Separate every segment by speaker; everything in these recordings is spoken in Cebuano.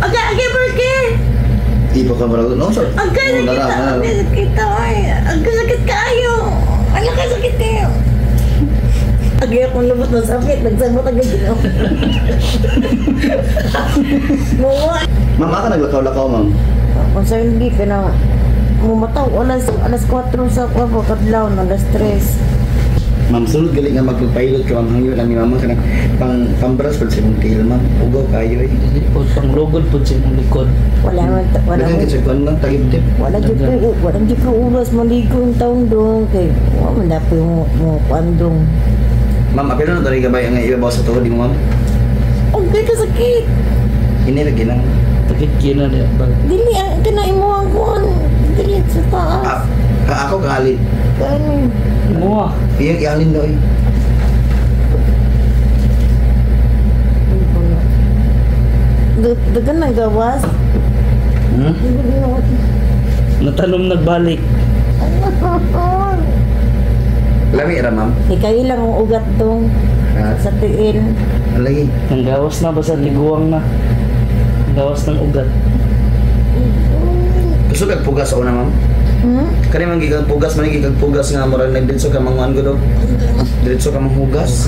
Speaker 1: Agay, agay, Berke!
Speaker 2: Ipo ka marag no sir.
Speaker 1: Agay,
Speaker 2: Oh,
Speaker 1: nakita,
Speaker 2: nara, nara.
Speaker 1: agay, nakita, ay. Agay, sakit kaayo. Ala ka, sakit kayo. Agay akong lubot ng sakit. Nagsamot agay ginawa. Muwa.
Speaker 2: Ma'am, aka naglakaw-lakaw, ma'am.
Speaker 1: Kung sa hindi ka na mumataw, alas, alas 4 sa kwabo, kadlaw, alas 3.
Speaker 2: Ma'am, sulod gali nga magpagpailot ka, ma'am. Hangyo lang ni mama kanang pang pambras pud sa imong tiil, ma'am. Ugaw kayo eh.
Speaker 3: Dili po panglugod po sa imong likod.
Speaker 1: Wala man, wala
Speaker 2: Daghang
Speaker 1: man.
Speaker 2: kay sa kuan lang tagibtip.
Speaker 1: Wala jud ko, wala jud ko ulas maligo ang taon dong kay wa man na po mo mo kuan dong.
Speaker 2: Ma'am, apil na diri gabay ang ibabaw sa tuhod nimo, ma'am.
Speaker 1: Ang kay kasakit.
Speaker 2: Ini lagi nang
Speaker 3: Takit kina niya ba?
Speaker 1: Dili ang kana imo ang kuan. Dili sa taas.
Speaker 2: Ah, ah, ako kaalin.
Speaker 1: Kani.
Speaker 3: Muwa.
Speaker 2: Iyang ialin daw eh.
Speaker 1: Dagan ang gawas.
Speaker 2: Hmm?
Speaker 3: Natanom nagbalik.
Speaker 2: Lami ra, ma'am.
Speaker 1: Ikay lang ang ugat dong
Speaker 2: Ha?
Speaker 1: sa tiil.
Speaker 2: Lagi.
Speaker 3: Ang gawas na basta tiguang na. Ang gawas ng ugat.
Speaker 2: Gusto kag pugas sa una, ma'am.
Speaker 1: Hmm?
Speaker 2: Kani man gigag pugas man gigag pugas nga murag nagdiretso ka manguan ko do. Diretso ka manghugas.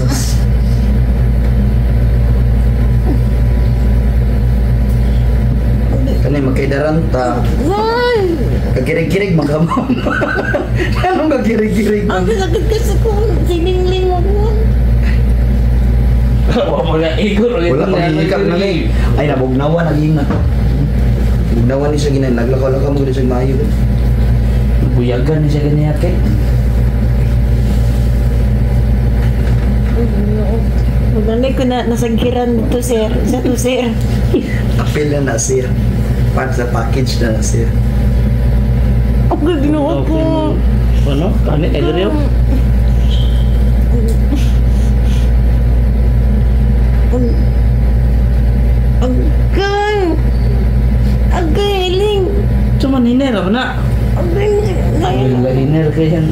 Speaker 2: Kani magkaidaran ta.
Speaker 1: Ay!
Speaker 2: Kagirig-girig man ka, ma'am. Anong kagirig-girig,
Speaker 1: Ang
Speaker 2: ma'am?
Speaker 1: sakit kasi kung siningling mo ko.
Speaker 3: Wa mo na igor ulit.
Speaker 2: Wala pang hihikap na ni. Ay, nabugnawan naging na. Bugnawan ni siya ginan. Naglakaw-lakaw mo gud siya maayo.
Speaker 3: Buyagan ni siya ganiya kay.
Speaker 1: Maganay ko na nasagiran dito, sir. Sa to, sir.
Speaker 2: Apil na na siya. Part sa package na na siya.
Speaker 1: Ang ginawa ko.
Speaker 3: Ano? Kani Edrio?
Speaker 1: Agay! Agay, hiling!
Speaker 3: Cuman hiner ako na.
Speaker 1: Agay,
Speaker 3: Wala hiner kay yan.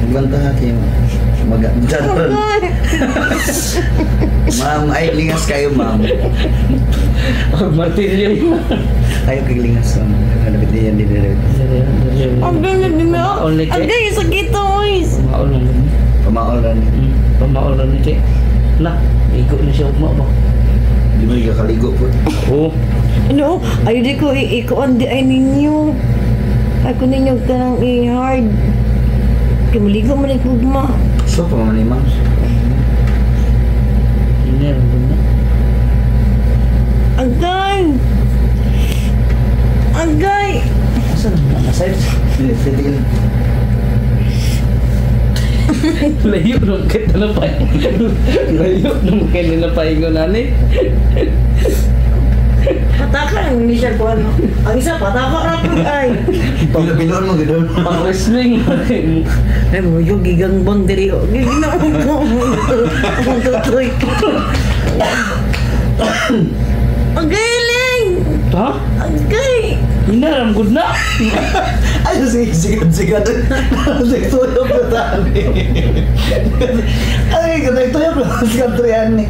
Speaker 2: Magbanta ha kayo. Mag General.
Speaker 1: Agay!
Speaker 2: Ma'am, ay lingas kayo, ma'am.
Speaker 3: Pag martilyo yun.
Speaker 2: Ayaw kay lingas, ma'am. Nalapit niya yan, din nalapit.
Speaker 1: Agay, ginawa.
Speaker 3: Pamaol ni kay.
Speaker 1: Agay, sakit oy!
Speaker 3: Pamaol lang gani.
Speaker 2: Pamaol ra ni.
Speaker 3: Pamaol lang ni kay. Na, igo ni siya ugma ba?
Speaker 2: Di mo kakaligo po.
Speaker 3: Oo.
Speaker 1: Ano? Ay, di ko i-ikuan di ay ninyo. Ay ko ninyo kanang i-hard. Kay maligo man ay kugma.
Speaker 2: So, pa man ni ma'am.
Speaker 3: Hiner lang na.
Speaker 1: Agay! Agay!
Speaker 3: Asa na na side?
Speaker 2: Dili, tiil.
Speaker 3: Layo nung kita na pa. Layo nung kay nila paingon ani.
Speaker 1: Pataka ang hindi siya kuan. Ang isa pataka ra pud ay.
Speaker 2: Pilo-piloon mo, gano'n.
Speaker 3: Pang wrestling.
Speaker 1: Ay mo yung gigang bang diri. Giginoo ko. Ang tutoy. Ang galing!
Speaker 3: Ha?
Speaker 1: Agay!
Speaker 3: Hiner ang good na.
Speaker 2: Ay, sige, sigad, sigad. Nagtuyok na tani. Ay, nagtuyok na sa kantrian ni.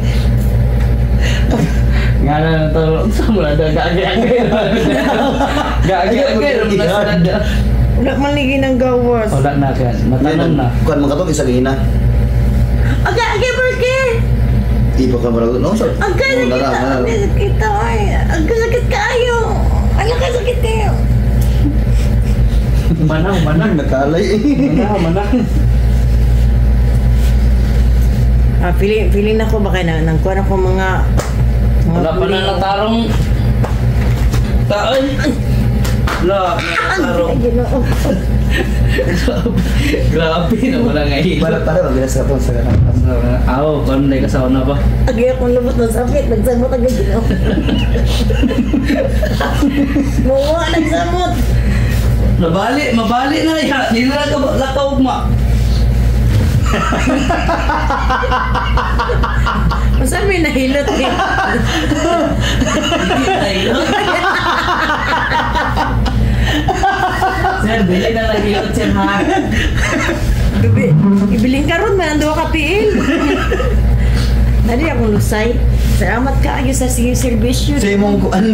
Speaker 3: Nga na na to. Sa mo na gaagi-agi. Gaagi-agi.
Speaker 1: Wala man lagi ng gawas.
Speaker 3: Wala na kan. Natanong na.
Speaker 2: Kuan mo katong isa gina.
Speaker 1: Agay, agay, Berke!
Speaker 2: Ipo ka marag no sir.
Speaker 1: Agay,
Speaker 2: Oh,
Speaker 1: nakita,
Speaker 2: nara, nara.
Speaker 1: agay, nakita, ay. Agay, sakit kaayo. Ala ka, sakit kayo.
Speaker 3: Manaw, manaw.
Speaker 2: Nakalay eh.
Speaker 3: Manaw, manaw.
Speaker 1: Ah, feeling ako baka na nang kuan ako mga mga
Speaker 3: Wala pa na
Speaker 1: huli.
Speaker 3: natarong taon. Wala, natarong.
Speaker 1: Ay, Ginoo.
Speaker 3: Grabe na wala nga hilo.
Speaker 2: Para para mabilis ka tong sa kanang.
Speaker 3: Aw, kung na kasawa na ba?
Speaker 1: Agay akong lubot ng sakit. Nagsamot agay Ginoo. Muwa, nagsamot.
Speaker 3: Nabali, mabali na ya. Di na ka lakaw ma.
Speaker 1: Masa may nahilot eh.
Speaker 3: Sir, dili na nahilot sir ha.
Speaker 1: Gabi, ibilin ka ron, man, duha ka tiil. Nadi akong lusay. Salamat kaayo sa sige serbisyo.
Speaker 2: Sa imong kuan.